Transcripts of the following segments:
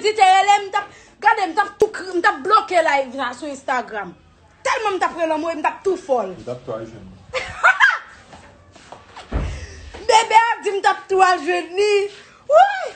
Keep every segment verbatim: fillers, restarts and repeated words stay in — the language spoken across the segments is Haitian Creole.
Wendy te rele m, m t ap, gade, m t ap tou kri, m t ap bloke live la sou Instagram. Tèlman m t ap rele anmwey, m t ap tou fòl. M t ap tou al jwenn li. Bebe a di m t ap tou al jwenn li. Woy!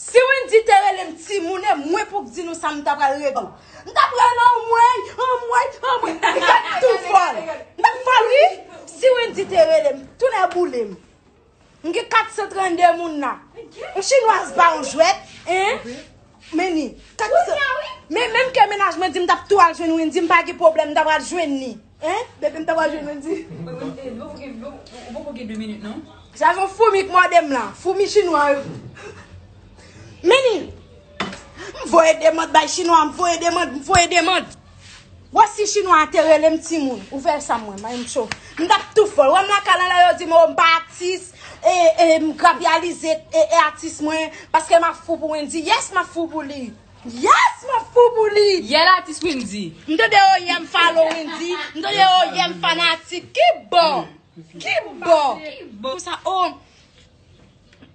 Si Wendy te rele m timoun, e mwen pou k di nou sa m ta pral regle. M ta pral anmwey, anmwey, anmwey. M ta tou fòl. M ta fòl, wi. Si Wendy te rele m, tounen boule m. M gen kat san trannde moun la. Yon chinwaz pa yon jwèt, en? Men ni, kat san. Men menm ke mennaj mwen di m t ap tou al jwenn Wendy, m pa gen pwoblèm, m ta pral jwenn li. En? Bebe, m ta pral jwenn Wendy. Ou poko gen de minit, non? Sa se yon foumi k mòde m la. Foumi chinwa yo. Men ni, m voye demand bay chinwa, m voye demand, m voye demand. Wè si chinwa a te rele m timoun. Ou fè sa mwen, mwen m cho. M t ap tou fòl. Wè m lakay la, la yo di m, oh, m pa atis, e, e m grapyalize, e, e atis mwen, paske m ap fou pou Wendy. Yes, m ap fou pou li. Yes, m ap fou pou li. Yè l atis Wendy. M tande, oh, yè m follow Wendy. M tande, oh, yè m fanatik. Ki bò? Ki bò? Pou sa, oh.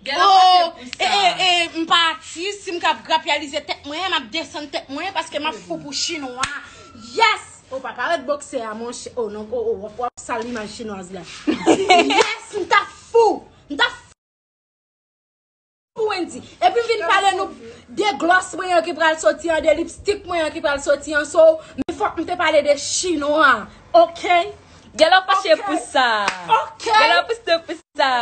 Gen lòt kote pou sa. E, e, e, m pa atis, si m ka grapyalize tèt mwen, m ap desann tèt mwen, paske m ap fou pou chinwa. Yes! O papa, rèd boksè a, monchè. O non, o, o, w ap, w ap sal imaj chinwaz la. Yes, m t ap fou. M t ap fou pou Wendy. Epi m vin pale nou de glòs mwen an ki pral soti an, de lipstik mwen an ki pral soti an. So, men fòk m te pale de chinwa. Oke? Gèlò fache pou sa. Oke. Gèlò fache pou sa.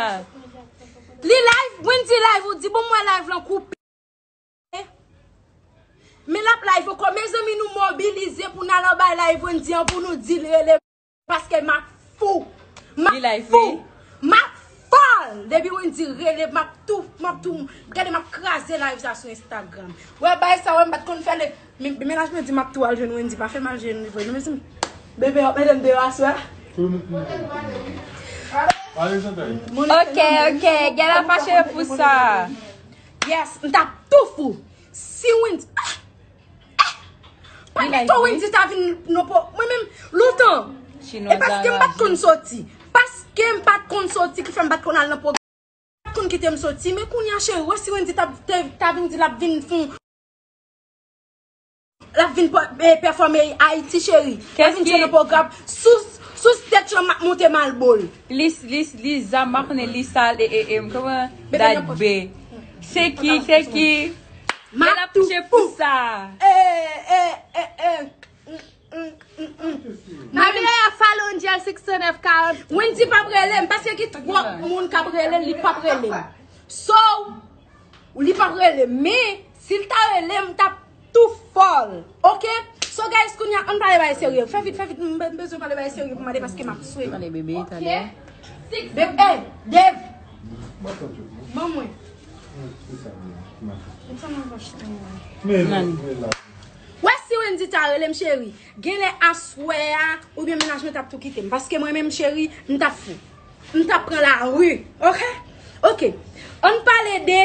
Li live, Wendy live, ou di, bon, mwen live lan koupe. Men l ap live ankò. Mezanmi, nou mobilize pou n al anba live Wendy an pou nou di l rele m, paske m ap fou. M ap fou. M ap fòl. Depi Wendy rele m, m ap tou, m ap tou. Gade, m ap kraze live sa sou Instagram. Wè, bay sa, wè, m pa t konn fè l. Men, mennaj mwen di m ap tou al jwenn Wendy, pa fè m al jwenn li vre non, mezanmi. Bebe, w ap mete m deyò aswè a? Ok, ok, gèlò fache pou sa. Yes, m t ap tou fou. Si Wendy, ah, ah, pa gen tan Wendy ta vin non po, mwen menm, lontan. E paske m pa t konn soti. Paske m pa t konn soti ki fè m pa t konn al nan pwogram. Konn kite m soti, men kounye a, cheri, wè si Wendy ta, te, ta vin di l ap vin fon, l ap vin pè-, e, pèfòme Ayiti, cheri. L ap vin jwe nan pwogram sou, sou stage lan, m ap monte m al bo l. Lis, lis, Liza, m pa konnen Lisa, e, e, e, kòman? Dad B. Se ki, se ki? M ap touche pou sa. E, e, e, e. Mami, a follow Angel six nèf karant. Wendy p ap rele m, paske ki twòp moun k ap rele l, li p ap rele m. So, li p ap rele m. Men, si l ta rele m, m t ap tou fòl. Oke? So, guys, kounye a, ann pale bagay serye. Fè vit, fè vit, m be-, m bezwen pale bagay serye pou mande paske m ap swe. Mande bebe, talè. Bebe, hey, Dave. Ban mwen. Wè si Wendy ta rele m, cheri. Genlè aswè a, oubyen mennaj mwen t ap tou kite m. Paske mwen menm, cheri, m t ap fou. M t ap pran lari. Oke? Oke. Ann pale de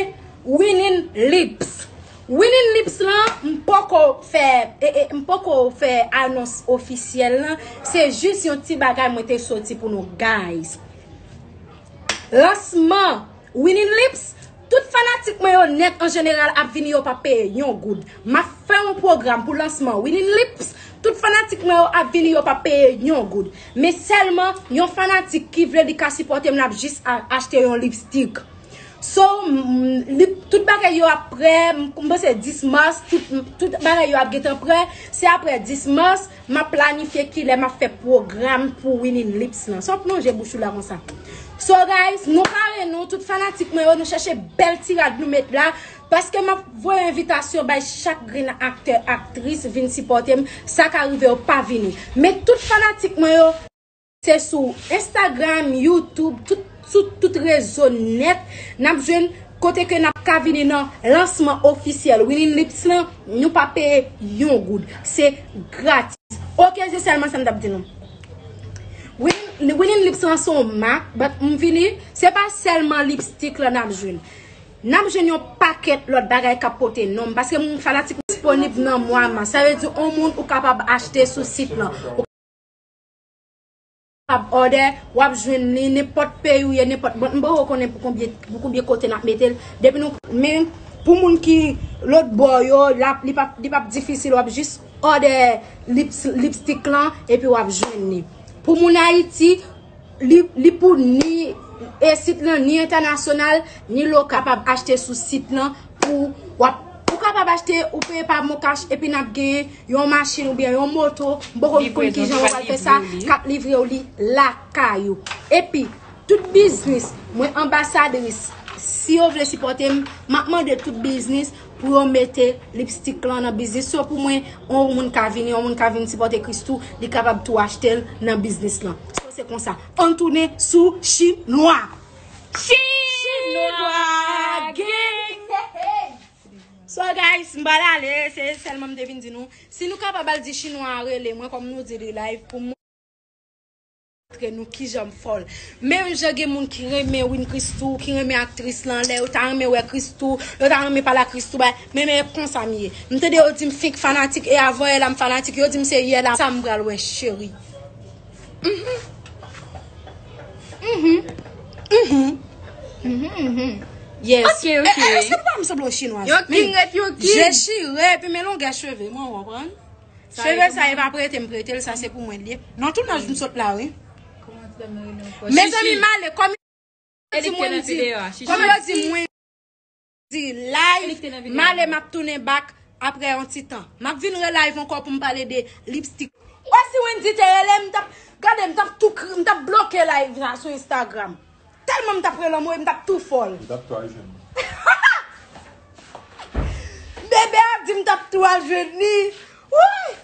Winning Lips. Winning Lips lan, m poko fè, e, e, m poko fè anons ofisyèl lan. Se jis yon ti bagay mwen te soti pou nou, guys. Lansman Winning Lips, tout fanatik mwen yo nèt an jeneral ap vini, yo p ap peye yon goud. M ap fè yon pwogram pou lansman Winning Lips, tout fanatik mwen yo ap vini, yo p ap peye yon goud. Men sèlman yon fanatik ki vle li ka sipòte m, l ap jis a-, achte yon lipstik. So, m, li, tout bagay yo ap prè, m, m panse dis mas, tout, tout bagay yo ap gentan prè. Se aprè dis mas, m ap planifye kilè m ap fè pwogram pou Winning Lips lan. Sa w plonje bouch ou la konsa. So, guys, nou pare nou, tout fanatik mwen yo, nou chèche bèl ti rad nou met la, paske m ap voye envitasyon bay chak grenn aktè, aktris vin sipòte m, sa ka rive yo pa vini. Men tout fanatik mwen yo, se sou Instagram, YouTube, tout, sou tout rezo nèt, n ap jwenn kote ke n ap ka vini nan lansman ofisyèl Winning Lips lan, nou pa peye yon goud. Se gratis. Oke, se sèlman sa m t ap di nou. Winning, Winning Lips lan se yon mak, but m vini, se pa sèlman lipstik lan n ap jwenn. N ap jwenn yon pakèt lòt bagay k ap pote non m, paske moun fanatik disponib nan mwa mas. Sa vle di, yon moun ou kapab achte sou sit lan. Ap òdè, w ap jwenn li nenpòt peyi ou ye, nenpòt. Bon, m poko konnen pou konbyen, pou konbyen kote n ap mete l. Depi nou, men, Pou moun ki lòt bò yo, l ap, li p ap, li p ap difisil, w ap jis òdè lips-, lipstick lan, epi w ap jwenn li. Pou moun Ayiti, li, li pou ni e sit lan, ni entènasyonal, ni lokal, kapab achte sou sit lan pou w ap, ou kapab achte, ou peye pa MonCash, epi n ap gen yon machin oubyen yon moto, m poko konn kijan yo pral fè sa, k ap livre w li lakay ou. Epi, tout biznis, mwen anbasadris, si yo vle sipòte m, m ap mande tout biznis pou yo mete lipstick lan nan biznis yo pou mwen, yon moun ka vini, yon moun ka vin sipòte Christoo, li kapab tou achte l nan biznis lan. So, se konsa. Ann tounen sou chinwa. Chinwa gang! So, guys, m pral ale, se sèlman m te vin di nou. Si nou kapab al di chinwa a rele mwen, kòm nou di li live, pou mwen montre nou kijan m fò l. Menm jan gen moun ki renmen Win Christoo, ki renmen aktris lan, lè yo ta renmen wè Christoo, yo ta renmen pale a Christoo, bay, men, men konsa m ye. M tande yo di m fik fanatik, e avan yè la m fanatik, yo di m se yè la sa m pral wè cheri. Mhm. Mhm. Mhm. Mhm, mhm. Yes. Ok, ok. E, e, èske nou pa m sanble yon chinwaz? Yo king rete yo king. Je chire, epi men longè cheve, mwen konprann. Cheve sa e pa prete m prete l, sa se pou mwen l ye. Nan tounaj m sot la, wi. Mezanmi, m ale, kòm yo di mwen di, kòm yo di mwen di live, m ale m ap tounen back apre yon ti tan. M ap vin re live ankò pou m pale de lipstick. Wè si Wendy te rele m, m t ap, gade, m t ap tou kri, m t ap bloke live la sou Instagram. Tèlman m t ap rele anmwey, m t ap tou fò l. M t ap tou al jwenn li. Bebe ap di m t ap tou al jwenn li. Woy!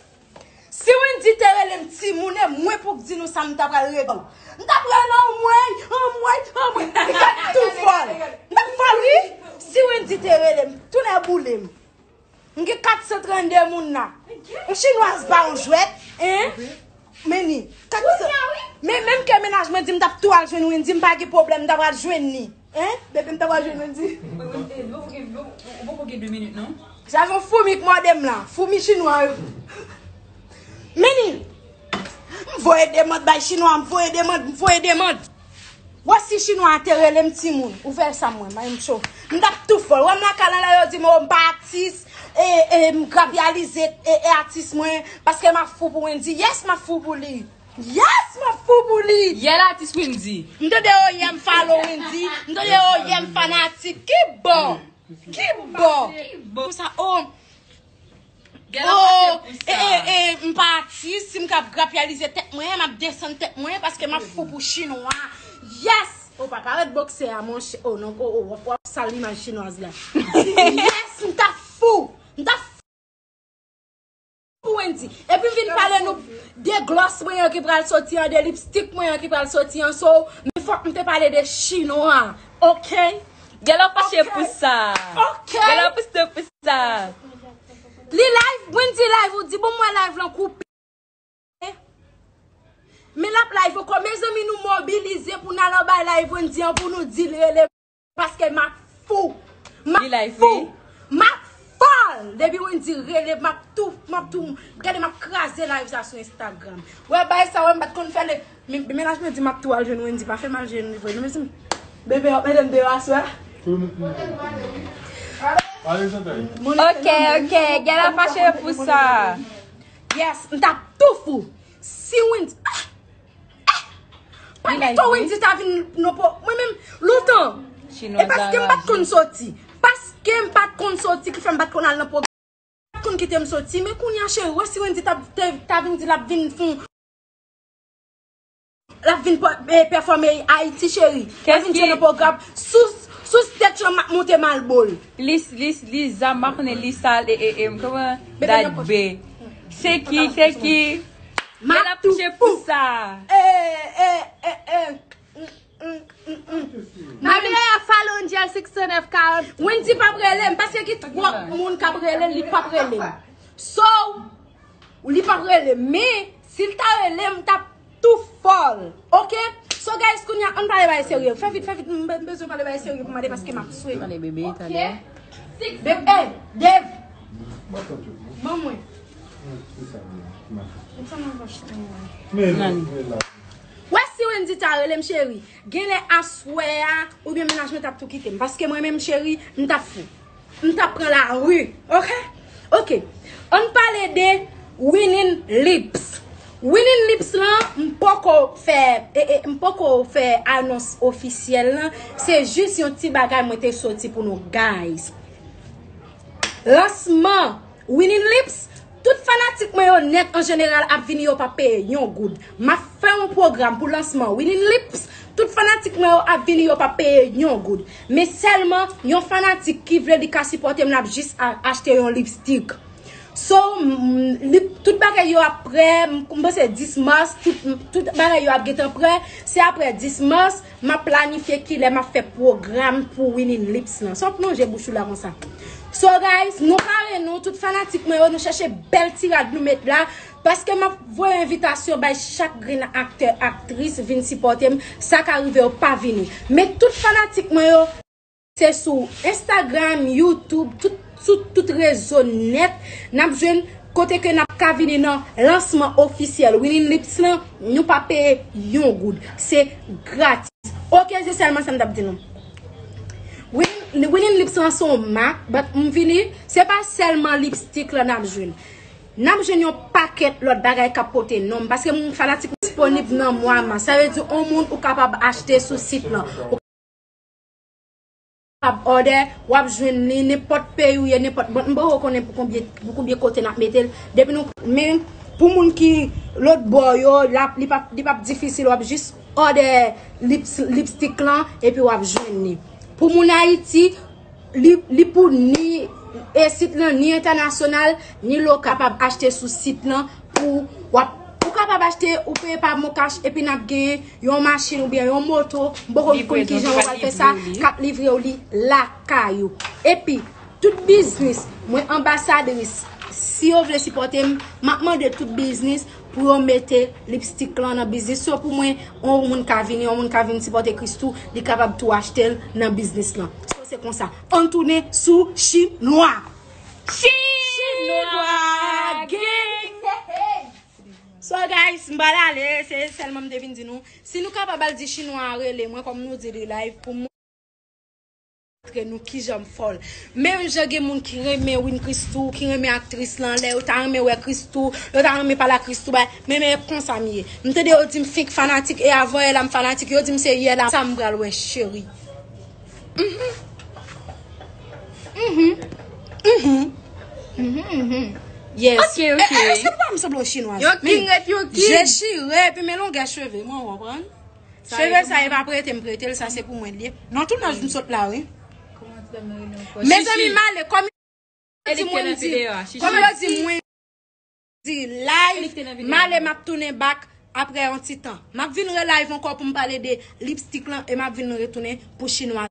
Si Wendy te rele m timoun, e mwen pou k di nou sa m ta pral regle. M t ap rele anmwey, anmwey, anmwey. Li t ap tou fò l. M t ap fò l, wi. Si Wendy te rele m, tounen boule m. M gen kat san trannde moun la. Yon chinwaz pa yon jwèt, en? Men ni, kat san. Men menm ke mennaj mwen di m t ap tou al jwenn Wendy, m pa gen pwoblèm, m ta pral jwenn li. En? Bebe, m ta pral jwenn Wendy. Ou poko gen de minit, non? Sa se yon foumi k mòde m la. Foumi chinwa yo. Men ni, m voye demand bay chinwa, m voye demand, m voye demand. Wè si chinwa a te rele m timoun, ou fè sa mwen, m cho. M t ap tou fò l. Wè m lakay lan la, yo di m, oh, m pa atis, e, e, m grapyalize, e, e atis mwen, paske m ap fou pou Wendy. Yes, m ap fou pou li. Yes, m ap fou pou li. Yè l atis Wendy. M tande, oh, yè m follow Wendy. M tande, oh, yè m fanatik. Ki bò? Ki bò? Ki bò? Pou sa, oh, Oh, e, e, e, m pa atis, si m ka grapyalize tèt mwen, m ap desann tèt mwen, paske m ap fou pou chinwa. Yes! Oh, pa parèt bòksè a, monchè. Oh, non, oh, oh, w ap, w ap sal imaj chinwaz la. Yes, m t ap fou. M t ap fou pou Wendy. Epi m vin pale nou de glòs mwen an ki pral soti an, de lipstick mwen an ki pral soti an. So, men fòk m te pale de chinwa. Ok? Gèlò fache pou sa. Ok. Gèlò piste pou sa. Li live, Wendy live, ou di, bon, mwen live lan koupe. Men l ap live ankò. Mezanmi, nou mobilize pou n al anba live Wendy an pou nou di l rele. Paske m ap fou. M ap fou. M ap fò l. Depi Wendy rele, m ap tou, m ap tou. Gade, m ap kraze live sa sou Instagram. Wè, bay sa, wè, m pa t konn fè l. Men, mennaj mwen di m ap tou al jwenn Wendy, pa fè m al jwenn li vre, non, mezanmi. Bebe, w ap mete m deyò aswè a? Ok, ok, gèlò fache pou sa. Yes, m t ap tou fou. Si Wendy, ah, ah, pa gen tan Wendy ta vin non po, mwen menm, lontan. E paske m pa t konn soti. Paske m pa t konn soti ki fè m pa t konn al nan pwogram. Konn kite m soti, men kounye a, cheri, wè si Wendy t ap, te, ta vin di l ap vin fon, l ap vin pè-, e, pèfòme Ayiti, cheri. L ap vin jwe nan pwogram sou, sou stage lan, m ap monte malbo l. Lis, lis, Liza, m pa konnen Lisa, e, e, e, kòman? Dat B. Se ki, se ki? M ap tou fou. E, e, e, e. Mm, mm, mm, mm. Mami, ap follow Angel sixty-nine forty. Wendy p ap rele m, paske gen twòp moun k ap rele l, li p ap rele m. So, li p ap rele m, men si l ta rele m, m t ap tou fò l. Ok? So, guys, kounye a, ann pale bagay serye. Fè vit, fè vit, m be-, m bezwen pale bagay serye pou m ale paske m ap swe. Pale bebe, talè. Bebe, eh, Dave. Ban mwen. Wè si Wendy ta rele m cheri, genlè aswè a, oubyen mennaj mwen t ap tou kite m. Paske mwen menm cheri, m t ap fou. m t ap pran lari. Ok? Ok. Ann pale de Winning Lips. Winning Lips lan, m poko fè, e, e, m poko fè anons ofisyèl lan. Se jis yon ti bagay mwen te soti pou nou, guys. Lansman Winning Lips, tout fanatik mwen yo nèt an jeneral ap vini, yo pa peye yon goud. M ap fè yon pwogram pou lansman Winning Lips. Tout fanatik mwen yo ap vini, yo pa peye yon goud. Men sèlman yon fanatik ki vle li ka sipòte m, l ap jis a- achte yon lipstick. So, m- m- li- tout bagay yo ap prè, m- m panse dis mas, tout, tout bagay yo ap gentan prè. Se apre dis mas, m ap planifye kilè m ap fè pwogram pou Winning Lips lan. Sa w ap lonje bouch ou la konsa. So guys, nou pare nou, tout fanatik mwen yo, nou chèche bèl ti rad nou met la, paske m ap voye envitasyon bay chak grenn aktè, aktris vin sipòte m, sa ka rive yo pa vini. Men tout fanatik mwen yo, se sou Instagram, YouTube, tout, sou tout rezo nèt, n ap jwenn kote ke n ap ka vini nan lansman ofisyèl Winning Lips lan, nou pa peye yon goud. Se gratis. Ok, se sèlman sa m t ap di nou. Winning, Winning Lips lan se yon mak, but m vini, se pa sèlman lipstick lan n ap jwenn. N ap jwenn yon pakèt lòt bagay k ap pote non m, paske m fanatik disponib nan mwa mas. Sa vle di, yon moun ou kapab achte sou sit lan. Ou kapab òdè, w ap jwenn li nenpòt peyi ou ye, nenpòt. Bon, m poko konnen pou konbyen, pou konbyen kote n ap mete l. Depi nou, men pou moun ki lòt bò yo, l ap, li p ap, li p ap difisil, w ap jis òdè lips- lipstick lan, epi w ap jwenn li. Pou moun Ayiti, li, li pou ni e sit lan, ni entènasyonal, ni lo kapab achte sou sit lan pou w ap, ou kapab achte, ou peye pa MonCash, epi n ap genyen yon machin oubyen yon moto, m poko konn kijan yo pral fè sa, k ap livre w li lakay ou. Epi, tout biznis, mwen anbasadris, si yo vle sipòte m, m ap mande tout biznis pou yo mete lipstick lan nan biznis yo pou mwen, yon moun ka vini, yon moun ka vin sipòte Christoo, li kapab tou achte l nan biznis lan. So, se konsa. Ann tounen sou chinwa. Chinwa gang! So guys, m pral ale, se sèlman m te vin di nou. Si nou kapab al di chinwa a rele mwen kòm nou di li live pou montre nou kijan m fò l. Menm jan gen moun ki renmen Win Christoo, ki renmen aktris lan, lè yo ta renmen wè Christoo, yo ta renmen pale ak Christoo, bay, men men konsa m ye. M tande yo di m fenk fanatik, e avan yè la m fanatik, yo di m se yè la, sa m pral wè cheri. Mhm. Mhm. Mhm. Mhm, mhm. Yes. Ok, ok. E, e, èske m pa sanble yon chinwaz? Yo king ret, yo king. Je chire, epi men longè cheve mwen, w konprann? Cheve sa, e pa prete m prete l, sa se pou mwen l ye. Non, tounaj m sot la, wi. Mezanmi, m ale, kòm yo di mwen di, kòm yo di mwen di live, m ale, m ap tounen back apre yon ti tan. M ap vin re live ankò pou m pale de lipstick lan, e m ap vin retounen pou chinwa.